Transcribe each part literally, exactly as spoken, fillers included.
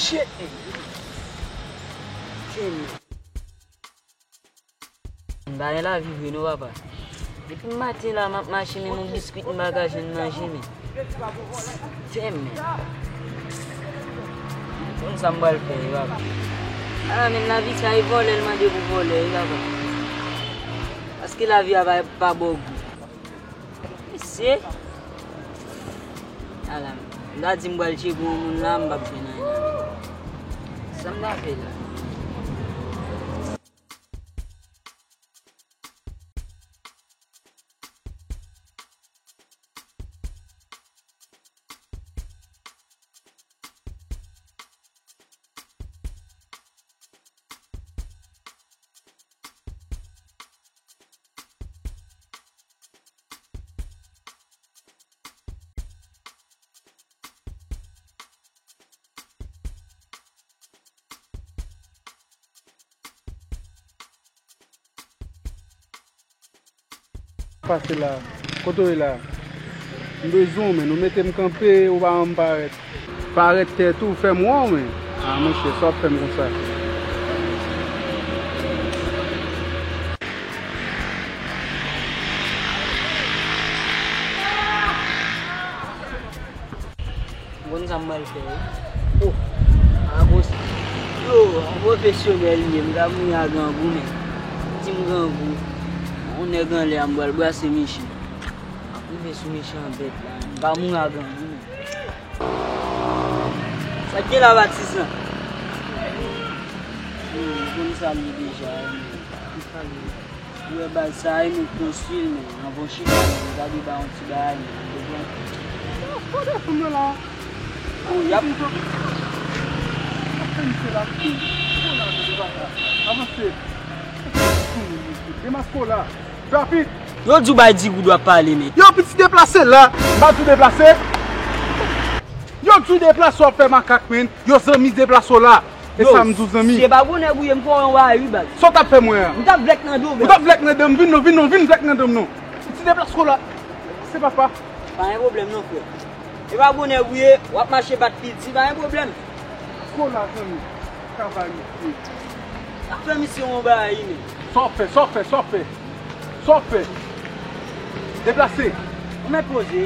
Shit, nèg. Shit, nèg. M pa gen lavi vre non, papa. Depi maten la, m ap mache, menm yon biskit m pa ka jwenn manje, men. Tèmen. M konn sa m pral fè, wi, papa. A, men lavi sa, e vòlè l mande pou vòlè, wi, papa. Paske lavi a pa, pa ba w gou. Mesye. Ala, m ta di m pral tcheke yon moun la, m p ap jwenn anyen. Sa m ta fè la? Pase la. Kote w ye la? M bezwen w, men. Ou mete m kanpe, ou pa janm parèt. Parèt tèt ou, fè m wè w, men. A, monchè, sa w ap fè m konsa? M konn sa m pral fè, wi. O, a gos. Yo, yon pwofesyonèl li ye, m ka mouri a grangou, men. Di m grangou. Yon nèg anlè a, m pral brase miche. M ap rive sou mechan bèt la, m ka mouri a grangou, men. Sa k gen la, Batis lan? Yo, m konn sa l ye deja, wi, men. Ki sa l ye? Ou wè baz sa a, e nou k konstwi l, men anvan w chita, men gade ba yon ti bagay, men, ou konprann? Yo, pa desann nan la. Ou yap. Ap fè misye la, tou, tou la, tou la. Avanse. Demaske w la. Rapid. Yo di w bay di goud w ap pale, men. Yo, piti deplase la. M pa di w deplase. Yo di w deplase, w ap fè makak, men. Yo, zanmi, deplase w la. E sa m di w, zanmi. Si e pa gwo nèg ou ye, m fè w yon bagay, wi, baz. Sa w t ap fè mwen an? M t ap vlèk nan do w, baz. Ou t ap vlèk nan do m, vin non, vin non, vin vlèk nan do m non. Piti deplase w la. Se papa. Pa gen pwoblèm non, frè. E pa gwo nèg ou ye, w ap mache bat piti, pa gen pwoblèm. Kola, zanmi. Travay, mesye. Sa fè misye yon bagay, men. Sa w fè, sa w fè, sa w fè? Sa w fè? Deplase. Ou mèt poze.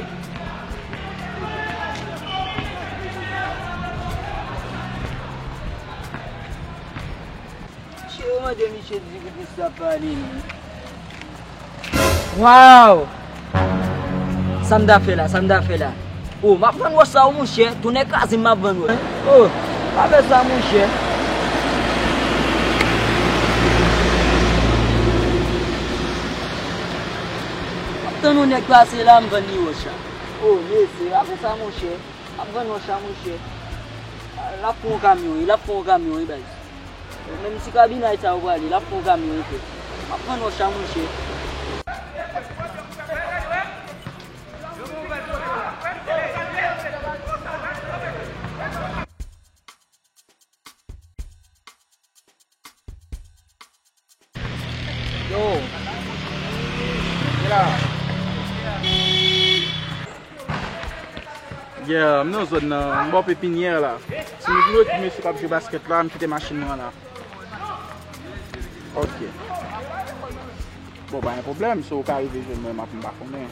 Misye, yo mande misye di pou sa pale, men. Waw! Sa m ta fè la, sa m ta fè la? O, m ap vann wòch sa, o, monchè. Tonnè kraze m, m ap vann wòch. O, pa fè sa, monchè. M ap tann yon nèg pase la, m vann li wòch la. O, mesye, pa fè sa, monchè. M ap vann wòch la, monchè. L ap pran yon kamyon, wi, l ap pran yon kamyon, wi, baz. Menm ti kabinay sa yo prale, l ap pran yon kamyon, wi, frè. M ap vann wòch la, monchè. Yo. Yeah, m nan zòn nan, m bò Pepinyè la. Si nou vle wè tout mesye k ap jwe baskèt la, m kite machin mwen la. Ok. Bon, pa gen pwoblèm, si w ka rive jwenn mwen, m ap, m pa konnen.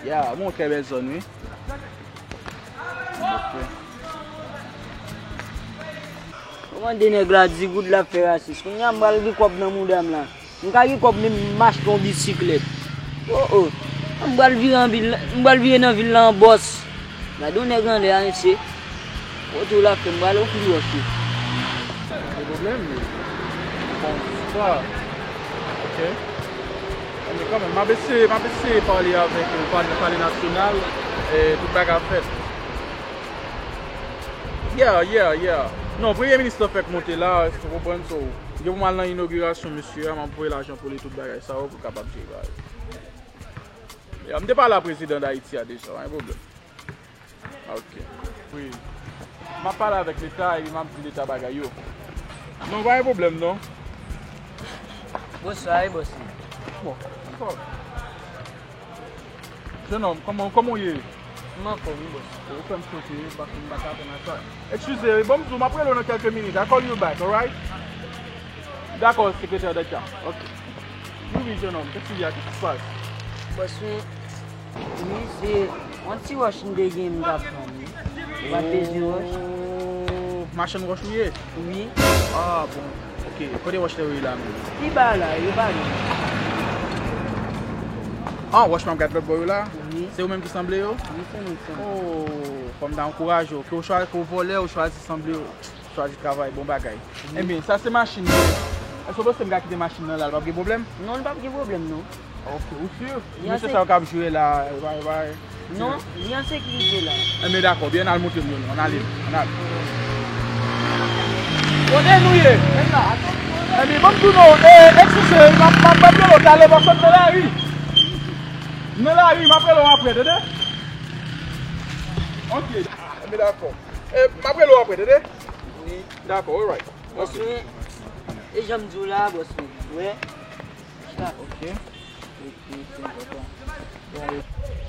Yeah, m yon trè bèl zòn, wi. Ok. Ou mande nèg la di goud l ap fè rasis. Kounye a m pral gen kòb nan mouda m la. M ka gen kòb menm m achte yon bisiklèt. O, o. M pral vire an vil, m pral vire nan vil la an bòs. Gade yon nèg anlè a, mesye. Kote w la fè m pral ofri wòch wi. Pa gen pwoblèm, men. Bon, sa. Ok. Men kanmenm, m ap eseye, m ap eseye pale avèk, euh, pale, pale nasyonal, e tout bagay ap fèt. Yeah, yeah, yeah. Non, premye minis lan fèk monte la, èske w konprann? So, gen pou m al nan inogirasyon misye a, m ap voye lajan pou li, tout bagay sa yo, pou l kapab jere bagay. Yeah, m te pale a prezidan Dayiti a deja, pa gen pwoblèm. Ok. Wi. M ap pale avèk Leta epi m ap di Leta bagay yo. Non, pa gen pwoblèm, non. Bonswa, wi, bòs. Bon, dakò. Jenòm, kòman, kòman w ye? M anfòm, wi, bòs. Ou fè m choke, paske m pa ka atann a sa. Eskize, wi, bon, m di w, m ap rele w nan kèlke minit. I call you back, alright? Dakò, sekretè Dèka. Ok. Wi, wi, jenòm, kèt ap ye a, kèt ki pase? Bòs, wi, wi, se yon ti wòch m te gen m t ap vann, wi. Ou pa t bezwen wòch? Oh, machann wòch ou ye? Wi. Ah, bon. Ok, kote wòch te yo ye la menm? Pi ba la, yo ba nou. Ah, wòch m ap gad lòt bò yo la? Wi. Se ou menm ki sanble yo? Wi, se mwen ki sanble. Oh, fò m ta ankouraje w. Ke w chwa-, ke w vòlè, ou chwazi sanble yo. Chwazi travay, bon bagay. Wi. Ebyen, sa se machin mwen. Èske w panse m ka kite machin nan la, l p ap gen pwoblèm? Non, l p ap gen pwoblèm, non. Ok, ou si? Mesye sa yo k ap jwe la, bay, bay. Non, li an sekirite la. Enben, dakò, byen al montre m yo, non. Ann ale, ann ale. Kote nou ye? Enben, ban m di w non, e, eskize, m ap, m ap, m ap rele w talè paske m nan lari. M nan lari, m ap rele w apre, tande? Ok, enben, dakò. E, m ap rele w apre, tande? Wi. Dakò, alright. Bòs mwen, e jan m di w la, bòs mwen. Wè. Chita. Ok. Ok, se enpòtan. Bon,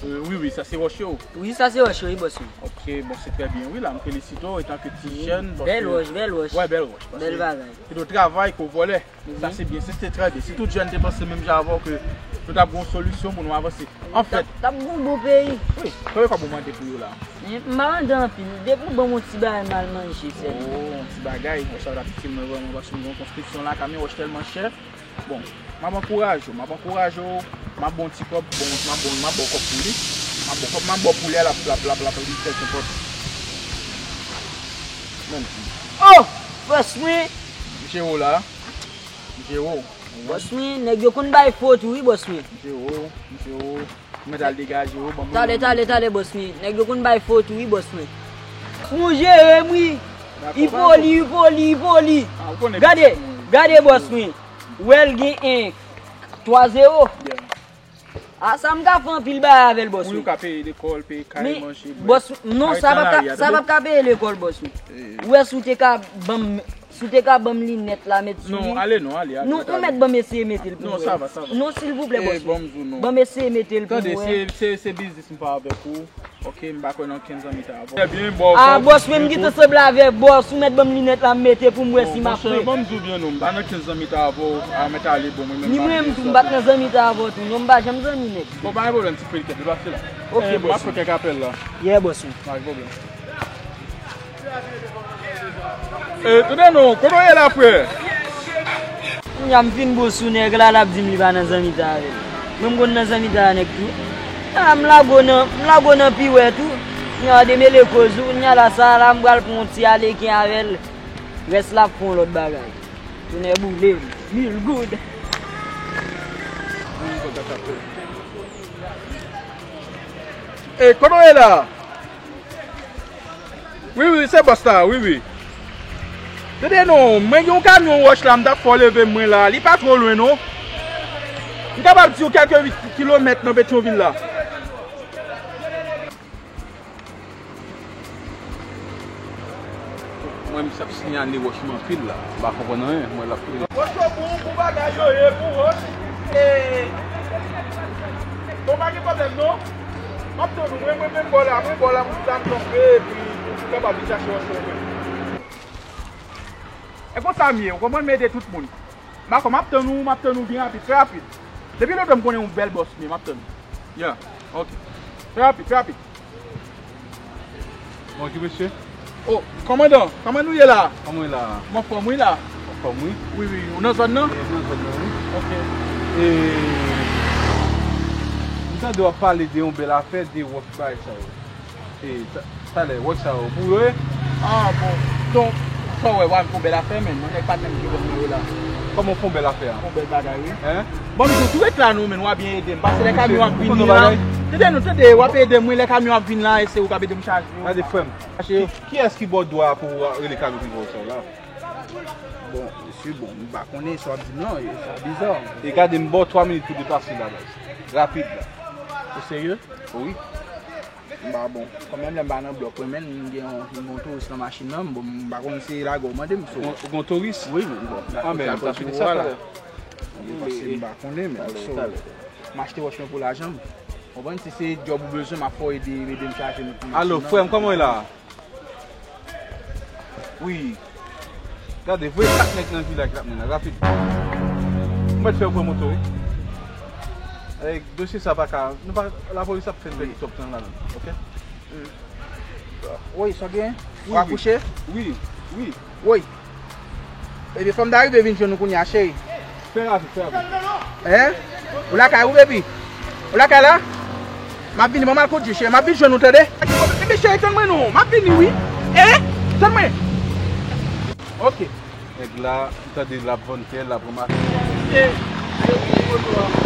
e, wi, wi, sa se wòch yo. Wi, sa se wòch yo, wi, bòs mwen. Ok, bon, se trè byen. Wi, la, m felisite w, etanke ti jèn, paske bèl wòch, bèl wòch. Wè, bèl wòch, paske bèl bagay. Se de travay ke w vòlè. Sa se byen, se, se trè byen. Si tout jèn te panse menm jan avè w ke nou t ap gen yon solisyon pou nou avanse. Anfèt. T ap, t ap gen yon bon peyi. Wi, konbyen kòb ou mande pou yo la? Men, m pa mande anpil. Depi w ban m yon ti bagay, m al manje sèlman. Oh, yon ti bagay. Wòch sa w t ap itil mwen vrèman paske m gen yon konstriksyon lakay mwen, wòch tèlman chè. Bon, m ap ankouraje w, m ap ankouraje w, m ap ba w ti kòb, bon, m ap ba w, m ap ba w kòb pou li. M ap ba w kòb, m ap ba w pou li, l ap, l ap, l ap, l ap, li fè senpòt. Menm. Oh! Bòs mwen! M jere w la. M jere w. Bòs mwen, nèg yo konn bay fo tou wi, bòs mwen. M jere w, m jere w. Ou mèt al degaje w, ban m. Talè, talè, talè, bòs mwen. Nèg yo konn bay fo tou wi, bòs mwen. Moun jere m wi. Li poli, li poli, li poli. Ah, ou konnen. Gade, gade, bòs mwen. Ou wè l gen en twa zewo. Yeah. A sa m ka fè anpil bagay avè l, bòs mwen. Moun yo ka peye lekòl, peye kay, manje, bwè. Bòs, non, sa p ap ka, sa p ap ka peye lekòl, bòs mwen. Ou wè si w te ka ban m, si w te ka ban m linèt la, mèt sou li. Non, ale non, ale, ale. Non, ou mèt ban m eseye mete l pou mwen. Non, sa va, sa va. Non, silvouplè, bòs mwen. Ban m eseye mete l pou mwen. Tande, se, se, se biznis m fè avèk ou. Ok, m pa kwè nan kenz zanmi ta avè w. Trè byen, bòs. Ah, bòs, men m gentan sanble avè bòs. Ou mèt ban m linèt la, m mete pou m wè si m ap fè. Bon, monchè, ban m di w byen non, m pa nan kenz zanmi ta avè w. A, mèt ale, bon, mwen menm. Ni mwen menm tou, m pa t nan zanmi ta avè w tou. Non, m pa janm zanmi nèg. Bon, pa gen pwoblèm, ti frè, kèt, deplase la. Ok, bòs. M ap fè kèk apèl la. Yeah, bòs. Pa gen pwoblèm. E, tande non, kote w ye la, frè? Kounya m fin bo sou nèg la, l ap di m li pa nan zanmi ta avè l. Mwen m konn nan zanmi ta a nèg tou. A, m lago nan, m lago nan pi wè tou. Kounya w demele koz ou, kounya la sa la, m pral pran yon ti aleken avè l. Rès la ap fè yon lòt bagay. Tonnè boule m. Mil goud. E, kote w ye la? Wi, wi, se bòs la, wi, wi. Tande non, mwen gen yon kamyon wòch la, m t ap fè w leve mwen la, li pa twò lwen non. M kapab di w kèlke kilomèt nan Petyonvil la. Mwen, misye ap siyale wòch m anpil la. M pa konprann anyen. Mwen, l ap. Wòch yo bon pou bagay yo ye, pou wòch. E, bon, pa gen pwoblèm, non. M ap tann ou. Mwen, mwen menm bò la, mwen bò la, pou m ta kanpe, epi pou m kapab vin chache wòch mwen menm. E konsa m ye, ou konprann, m ede tout moun. Dakò, m ap tann ou, m ap tann ou byen rapid, trè rapid. Depi lòt lè m konnen yon bèl bòs m ye, m ap tann ou. Yeah, ok. Trè rapid, trè rapid. Bon, ki mesye? Oh, kòmandan, kòman nou ye la? Kòman w ye la? M anfòm wi la. Anfòm wi. Wi, wi, ou nan zòn nan? Wi, m nan zòn nan, wi. Ok. E, m tande w ap pale de yon bèl afè, de wòch bagay sa yo. E, ta-, talè, wòch sa yo pou yo ye? Ah, bon. Donk, sa w wè, w ap fè yon bèl afè, men non, nèg pa t menm ki ban mwen yo la. Kòman w fè yon bèl afè a? Yon bèl bagay, wi. Hein? Bon, m di w, tou ret la non, men w a byen ede m. Paske lè kamyon ap vini la. Tande, non, tande, w ap ede m, wi, lè kamyon ap vini la, e se ou k ap ede m chaje yo. Gade, frè m. Ki, kiyès ki ba w dwa pou w rele kamyon vin ba w sa la? Bon, mesye, bon, m pa konnen sa w ap di m lan, e, sa biza. E gade, m ba w twa minit pou deplase la, baz. Rapid la. Ou serye? Wi. M pa bon. Kòm menm lè m pa nan blòk mwen menm, m gen yon, m gen yon touris nan machin nan, m, bon, m pa konn si lagè w mande m, so. Ou gon touris? Wi, m gon. Ah, men, m ta fini sa talè. Wi, paske m pa konnen, men, so, m achte wòch mwen pou lajan m. Konprann, si se djòb ou bezwen, m ap fè w ede, ede m chaje m pou machin nan. Alo, frè m, kòman w ye la? Wi. Gade, voye kat nèg nan vil la ki t ap mennen, rapid. M mèt fè yo pran moto, wi. Dosye sa pa ka, nou pa, lapolis ap fè n pèdi twòp tan ladan, oke? Woy, sa w gen? Wi, w akouche? Wi, wi. Woy. Ebyen, fò m ta rive vin jwenn ou kounye a, cheri. Fè rapid, fè rapid. Hein? Ou lakay ou, baby? Ou lakay la? M ap vini, ban m al kout je, cheri. M ap vin jwenn ou, tande? Ebyen, cheri, tann mwen non. M ap vini, wi. Eh? Tann mwen. Ok. Nèg la, m tande l ap vann tè, l ap ranmase. Eh, eh, eh, moto a.